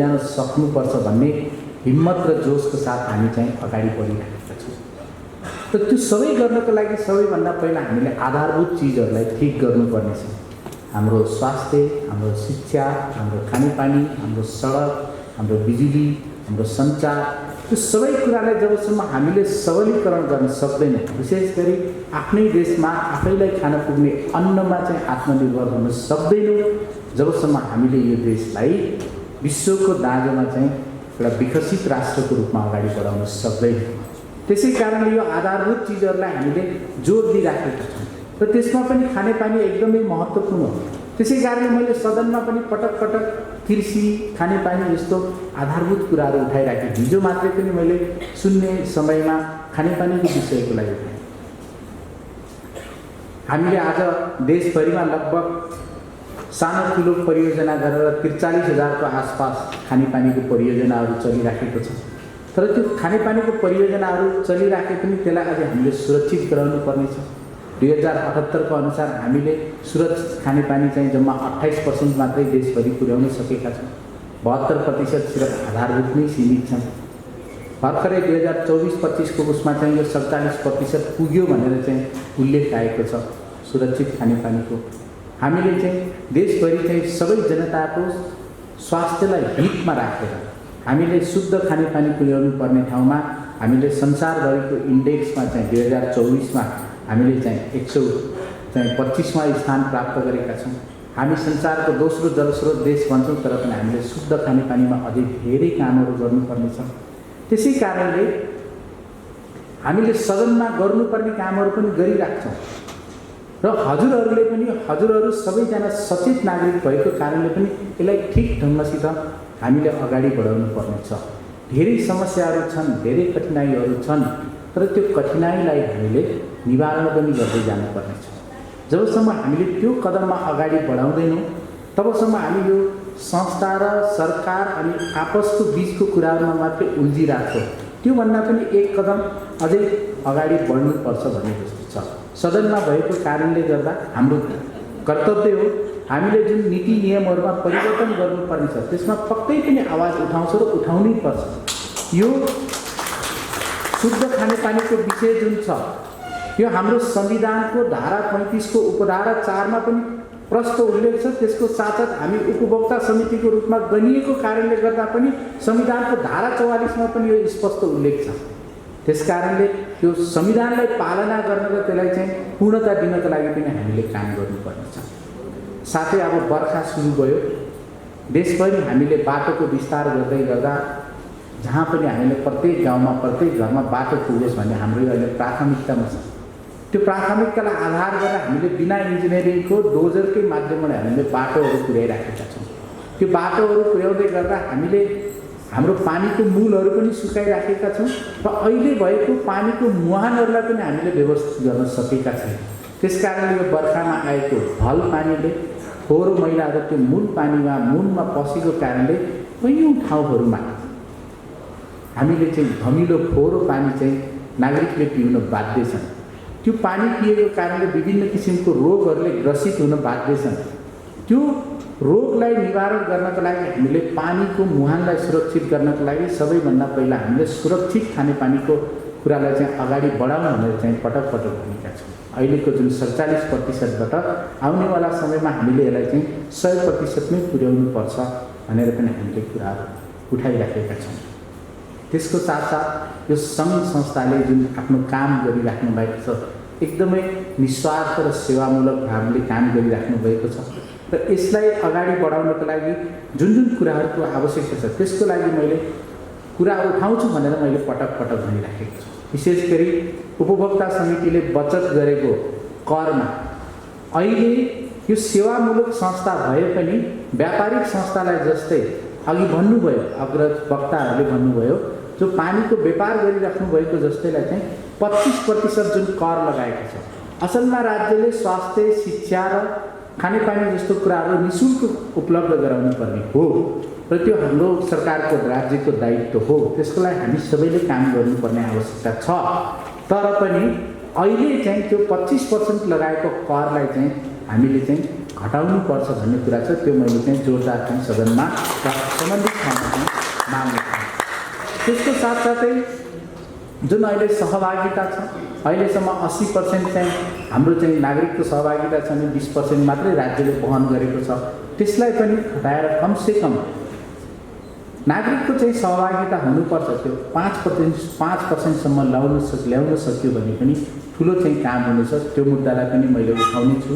लैजान सक्नुपर्छ भन्ने हिम्मत र जोशको साथ हामी चाहिँ अगाडि बढिरहेका छौँ। र त्यो सबै गर्नको लागि सबैभन्दा पहिला हामीले आधारभूत चिजहरूलाई ठिक गर्नुपर्नेछ। हाम्रो स्वास्थ्य, हाम्रो शिक्षा, हाम्रो खानेपानी, हाम्रो सडक, हाम्रो बिजुली, हाम्रो सञ्चार, त्यो सबै कुरालाई जबसम्म हामीले सबलीकरण गर्न सक्दैनौँ, विशेष गरी आफ्नै देशमा आफैलाई खान पुग्ने अन्नमा चाहिँ आत्मनिर्भर हुन सक्दैनौँ, जबसम्म हामीले यो देशलाई विश्वको दाँजोमा चाहिँ एउटा विकसित राष्ट्रको रूपमा अगाडि बढाउन सक्दैनौँ। त्यसै कारणले यो आधारभूत चिजहरूलाई हामीले जोड दिइराखेका छौँ र त्यसमा पनि खानेपानी एकदमै महत्त्वपूर्ण हो। त्यसै कारणले मैले सदनमा पनि पटक पटक कृषि, खानेपानी जस्तो आधारभूत कुराहरू उठाइराखेँ। हिजो मात्रै पनि मैले सुन्ने समयमा खानेपानीको विषयको लागि उठाएँ। हामीले आज देशभरिमा लगभग सानो ठुलो परियोजना गरेर 43,000को आसपास खानेपानीको परियोजनाहरू चलिराखेको छ। तर त्यो खानेपानीको परियोजनाहरू चलिराखे पनि त्यसलाई अझै हामीले सुरक्षित गराउनु पर्नेछ। 2078को अनुसार हामीले सुरक्षित खानेपानी चाहिँ जम्मा 28% मात्रै देशभरि पुर्याउन सकेका छौँ। 72% सिर्फ आधारभूत नै सीमित छन्। भर्खरै 2024-25को उसमा चाहिँ यो 47% पुग्यो भनेर चाहिँ उल्लेख आएको छ सुरक्षित खानेपानीको। हामीले चाहिँ देशभरि चाहिँ सबै जनताको स्वास्थ्यलाई हितमा राखेर हामीले शुद्ध खानेपानी पुर्याउनु पर्ने ठाउँमा हामीले संसारभरिको इन्डेक्समा चाहिँ 2024मा हामीले चाहिँ 125वां स्थान प्राप्त गरेका छौँ। हामी संसारको दोस्रो जलस्रोत देश भन्छौँ, तर पनि हामीले शुद्ध खानेपानीमा अझै धेरै कामहरू गर्नुपर्नेछ। त्यसै कारणले हामीले सदनमा गर्नुपर्ने कामहरू पनि गरिराख्छौँ र हजुरहरू सबैजना सचेत नागरिक भएको कारणले पनि यसलाई ठिक ढङ्गसित हामीले अगाडि बढाउनु पर्नेछ। धेरै समस्याहरू छन्, धेरै कठिनाइहरू छन्, तर त्यो कठिनाइलाई हामीले निवारण पनि गर्दै जानुपर्नेछ। जबसम्म हामीले त्यो कदममा अगाडि बढाउँदैनौँ तबसम्म हामी यो संस्था र सरकार अनि आपसको बिचको कुराहरूमा मात्रै उल्झिरहेछौँ। त्योभन्दा पनि एक कदम अझै अगाडि बढ्नुपर्छ भन्ने जस्तो छ। सदनमा भएको कारणले गर्दा हाम्रो कर्तव्य हो हामीले जुन नीति नियमहरूमा परिवर्तन गर्नुपर्ने छ त्यसमा पक्कै पनि आवाज उठाउँछ र उठाउनै पर्छ। यो शुद्ध खानेपानीको विषय जुन छ यो हाम्रो संविधानको धारा 35को उपधारा 4मा पनि प्रष्ट उल्लेख छ। त्यसको साथसाथ हामी उपभोक्ता समितिको रूपमा गनिएको कारणले गर्दा पनि संविधानको धारा 44मा पनि यो स्पष्ट उल्लेख छ। त्यसकारणले यो संविधानलाई पालना गर्न र त्यसलाई चाहिँ पूर्णता दिनको लागि पनि हामीले काम गर्नुपर्नेछ। साथै अब बर्खा सुरु भयो, देशभरि हामीले बाटोको विस्तार गर्दै गर्दा जहाँ पनि हामीले प्रत्येक गाउँमा प्रत्येक घरमा बाटो पुगोस् भन्ने हाम्रो अहिले प्राथमिकतामा छ। त्यो प्राथमिकतालाई आधार गरेर हामीले बिना इन्जिनियरिङको डोजरकै माध्यमबाट हामीले बाटोहरू पुर्याइराखेका छौँ। त्यो बाटोहरू पुर्याउँदै गर्दा हामीले हाम्रो पानीको मूलहरू पनि सुकाइराखेका छौँ र अहिले भएको पानीको मुहानहरूलाई पनि हामीले व्यवस्थित गर्न सकेका छैनौँ। त्यसकारणले यो बर्खामा आएको हल पानीले फोहोर मैलाहरू त्यो मूल पानीमा मुनमा पसेको कारणले कैयौँ ठाउँहरूमा हामीले चाहिँ धमिलो फोहोर पानी चाहिँ नागरिकले पिउन बाध्य छन्। त्यो पानी पिएको कारणले विभिन्न किसिमको रोगहरूले ग्रसित हुन बाध्य छन्। त्यो रोगलाई निवारण गर्नको लागि हामीले पानीको मुहानलाई सुरक्षित गर्नको लागि सबैभन्दा पहिला हामीले सुरक्षित खानेपानीको कुरालाई चाहिँ अगाडि बढाउँ भनेर चाहिँ पटक पटक भनेका छौँ। अहिलेको जुन 47%बाट आउनेवाला समयमा हामीले यसलाई चाहिँ 100% नै पुर्याउनु पर्छ भनेर पनि हामीले कुराहरू उठाइराखेका छौँ। त्यसको साथसाथ यो सङ्घ संस्थाले जुन आफ्नो काम गरिराख्नु भएको छ एकदमै निस्वार्थ र सेवामूलक भावले काम गरिराख्नु भएको छ र यसलाई अगाडि बढाउनको लागि जुन जुन कुराहरूको आवश्यकता छ त्यसको लागि मैले कुरा उठाउँछु भनेर मैले पटक पटक भनिराखेको छु। विशेष गरी उपभोक्ता समितिले बचत गरेको करमा अहिले यो सेवामूलक संस्था भए पनि व्यापारिक संस्थालाई जस्तै अघि भन्नुभयो अग्रज वक्ताहरूले भन्नुभयो जो पानीको व्यापार गरिराख्नु भएको जस्तैलाई चाहिँ 25% जुन कर लगाएको छ। असलमा राज्यले स्वास्थ्य, शिक्षा र खानेपानी जस्तो कुराहरू निःशुल्क उपलब्ध गराउनु पर्ने हो र त्यो हाम्रो सरकारको राज्यको दायित्व हो। त्यसको लागि हामी सबैले काम गर्नुपर्ने आवश्यकता छ। तर पनि अहिले चाहिँ त्यो 25% लगाएको करलाई चाहिँ हामीले चाहिँ घटाउनु पर्छ भन्ने कुरा छ। त्यो मैले चाहिँ जोरदार चाहिँ सदनमा सम्बन्धित ठाउँमा त्यसको साथसाथै जुन अहिले सहभागिता छ, अहिलेसम्म 80% चाहिँ हाम्रो चाहिँ नागरिकको सहभागिता छ भने 20% मात्रै राज्यले वहन गरेको छ। त्यसलाई पनि घटाएर कमसेकम नागरिकको चाहिँ सहभागिता हुनुपर्छ। त्यो 5% ल्याउन सक्यो भने पनि ठुलो चाहिँ काम हुनेछ। त्यो मुद्दालाई पनि मैले उठाउने छु।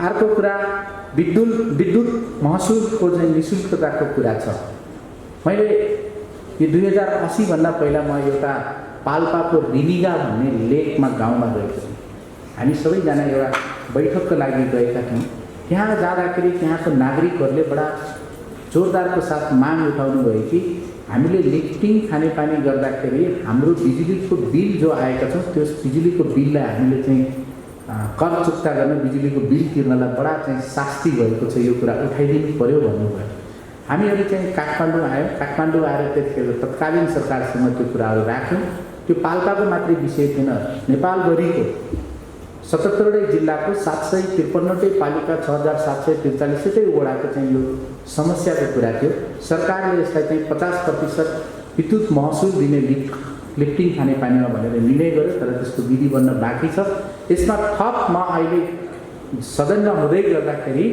अर्को कुरा विद्युत महसुलको चाहिँ निःशुल्कताको कुरा छ। मैले यो 2080 भन्दा पहिला म एउटा पाल्पाको रिनिगा भन्ने लेकमा गाउँमा गएको थिएँ। हामी सबैजना एउटा बैठकको लागि गएका थियौँ। त्यहाँ जाँदाखेरि त्यहाँको नागरिकहरूले बडा जोरदारको साथ माग उठाउनु भयो कि हामीले लिफ्टिङ खानेपानी गर्दाखेरि हाम्रो बिजुलीको बिल जो आएका छौँ त्यो बिजुलीको बिललाई हामीले चाहिँ कर चुक्ता गर्न, बिजुलीको बिल तिर्नलाई बडा चाहिँ शास्ति भएको छ, यो कुरा उठाइदिनु पर्यो भन्नुभयो। हामीहरू चाहिँ काठमाडौँ आयौँ। काठमाडौँ आएर त्यतिखेर तत्कालीन सरकारसँग त्यो कुराहरू राख्यौँ। त्यो पाल्पाको मात्रै विषय थिएन, नेपालभरिको 77वटै जिल्लाको 753वटै पालिका 6743 वडाको चाहिँ यो समस्याको कुरा थियो। सरकारले यसलाई चाहिँ 50% विद्युत महसुल दिने लिफ्टिङ खानेपानीमा भनेर निर्णय गर्यो, तर त्यसको विधि बन्न बाँकी छ। यसमा थप म अहिले सदनमा हुँदै गर्दाखेरि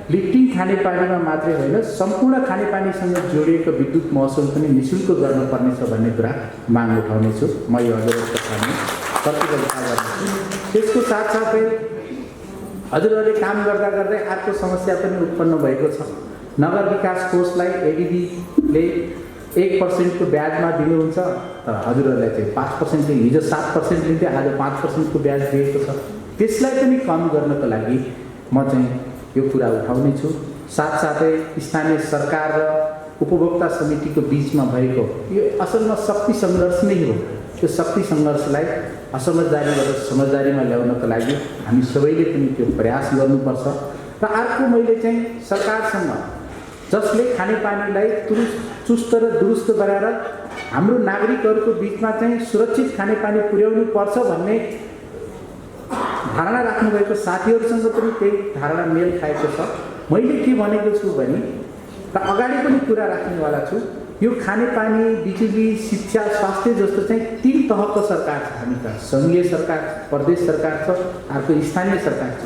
लिफ्टिङ खानेपानीमा मात्रै होइन, सम्पूर्ण खानेपानीसँग जोडिएको विद्युत महसुल पनि निःशुल्क गर्नुपर्नेछ भन्ने कुरा माग उठाउनेछु। म यो हजुरहरूको सामने प्रतिबद्धता गर्नेछु। त्यसको साथसाथै हजुरहरूले काम गर्दा गर्दै अर्को समस्या पनि उत्पन्न भएको छ। नगर विकास कोषलाई एडिबीले 1% को ब्याजमा दिनुहुन्छ, तर हजुरहरूलाई चाहिँ 5% दिए। हिजो 7% दिन्थ्यो, आज 5% को ब्याज दिएको छ। त्यसलाई पनि कम गर्नको लागि म चाहिँ यो कुरा उठाउने छु। साथसाथै स्थानीय सरकार र उपभोक्ता समितिको बीचमा भएको यो असलमा शक्ति सङ्घर्ष नै हो। त्यो शक्ति सङ्घर्षलाई असमझदारीबाट समझदारीमा ल्याउनको लागि हामी सबैले पनि त्यो प्रयास गर्नुपर्छ। र अर्को मैले चाहिँ सरकारसँग, जसले खानेपानीलाई चुस्त र दुरुस्त बनाएर हाम्रो नागरिकहरूको बिचमा चाहिँ सुरक्षित खानेपानी पुर्याउनु पर्छ भन्ने धारणा राख्नुभएको साथीहरूसँग पनि त्यही धारणा मेल खाएको छ। मैले के भनेको छु भने, र अगाडि पनि कुरा राख्नेवाला छु, यो खानेपानी, बिजुली, शिक्षा, स्वास्थ्य जस्तो चाहिँ 3 तहको सरकार छ। हामी त सङ्घीय सरकार, प्रदेश सरकार छ, अर्को स्थानीय सरकार छ।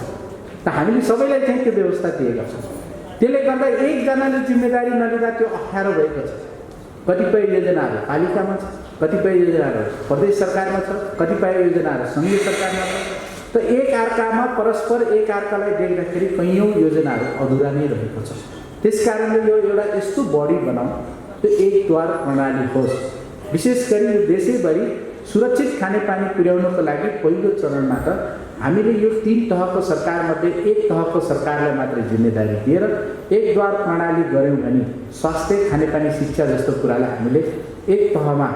त हामीले सबैलाई चाहिँ त्यो व्यवस्था दिएका छौँ। त्यसले गर्दा एकजनाले जिम्मेदारी नलिँदा त्यो अप्ठ्यारो भएको छ। कतिपय योजनाहरू पालिकामा छ, कतिपय योजनाहरू प्रदेश सरकारमा छ, कतिपय योजनाहरू सङ्घीय सरकारमा छ। त एकअर्कामा परस्पर एकअर्कालाई देख्दाखेरि कैयौँ योजनाहरू अधुरा नै रहेको छ। त्यसकारणले यो एउटा यस्तो बडी बनाऊ, त्यो एकद्वार प्रणाली होस्। विशेष गरी यो देशैभरि सुरक्षित खानेपानी पुर्याउनको लागि पहिलो चरणमा त हामीले यो 3 तहको सरकारमध्ये 1 तहको सरकारलाई मात्रै जिम्मेदारी दिएर एकद्वार प्रणाली गऱ्यौँ भने स्वास्थ्य, खानेपानी, शिक्षा जस्तो कुरालाई हामीले 1 तहमा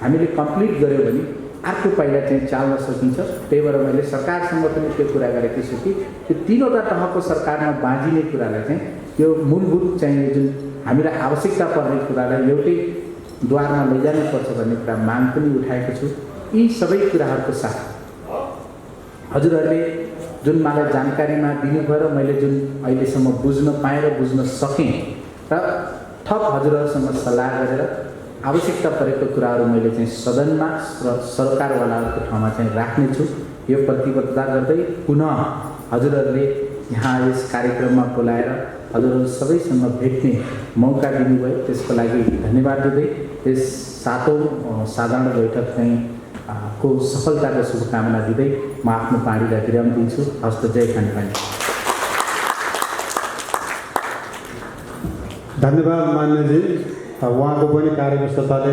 हामीले कम्प्लिट गऱ्यौँ भने अर्को पाइला चाहिँ चाल्न सकिन्छ। त्यही भएर मैले सरकारसँग पनि त्यो कुरा गरेको छु कि त्यो 3वटा तहको सरकारमा बाँझिने कुरालाई चाहिँ यो मूलभूत चाहिँ जुन हामीलाई आवश्यकता पर्ने कुरालाई एउटै द्वारमा लैजानुपर्छ भन्ने कुरा माग पनि उठाएको छु। यी सबै कुराहरूको साथ हजुरहरूले जुन मलाई जानकारीमा दिनुभयो र मैले जुन अहिलेसम्म बुझ्न पाएँ र बुझ्न सकेँ, र थप हजुरहरूसँग सल्लाह गरेर आवश्यकता परेको कुराहरू मैले चाहिँ सदनमा र सरकारवालाहरूको ठाउँमा चाहिँ राख्नेछु। यो प्रतिबद्धता गर्दै पुनः हजुरहरूले यहाँ यस कार्यक्रममा बोलाएर हजुरहरू सबैसँग भेट्ने मौका दिनुभयो, त्यसको लागि धन्यवाद दिँदै यस 7औं साधारण बैठक चाहिँ को सफलताको शुभकामना दिँदै म आफ्नो पानीलाई विराम दिन्छु। हस्त जय खानेपानी। धन्यवाद मान्यजी। उहाँको पनि कार्यव्यस्तताले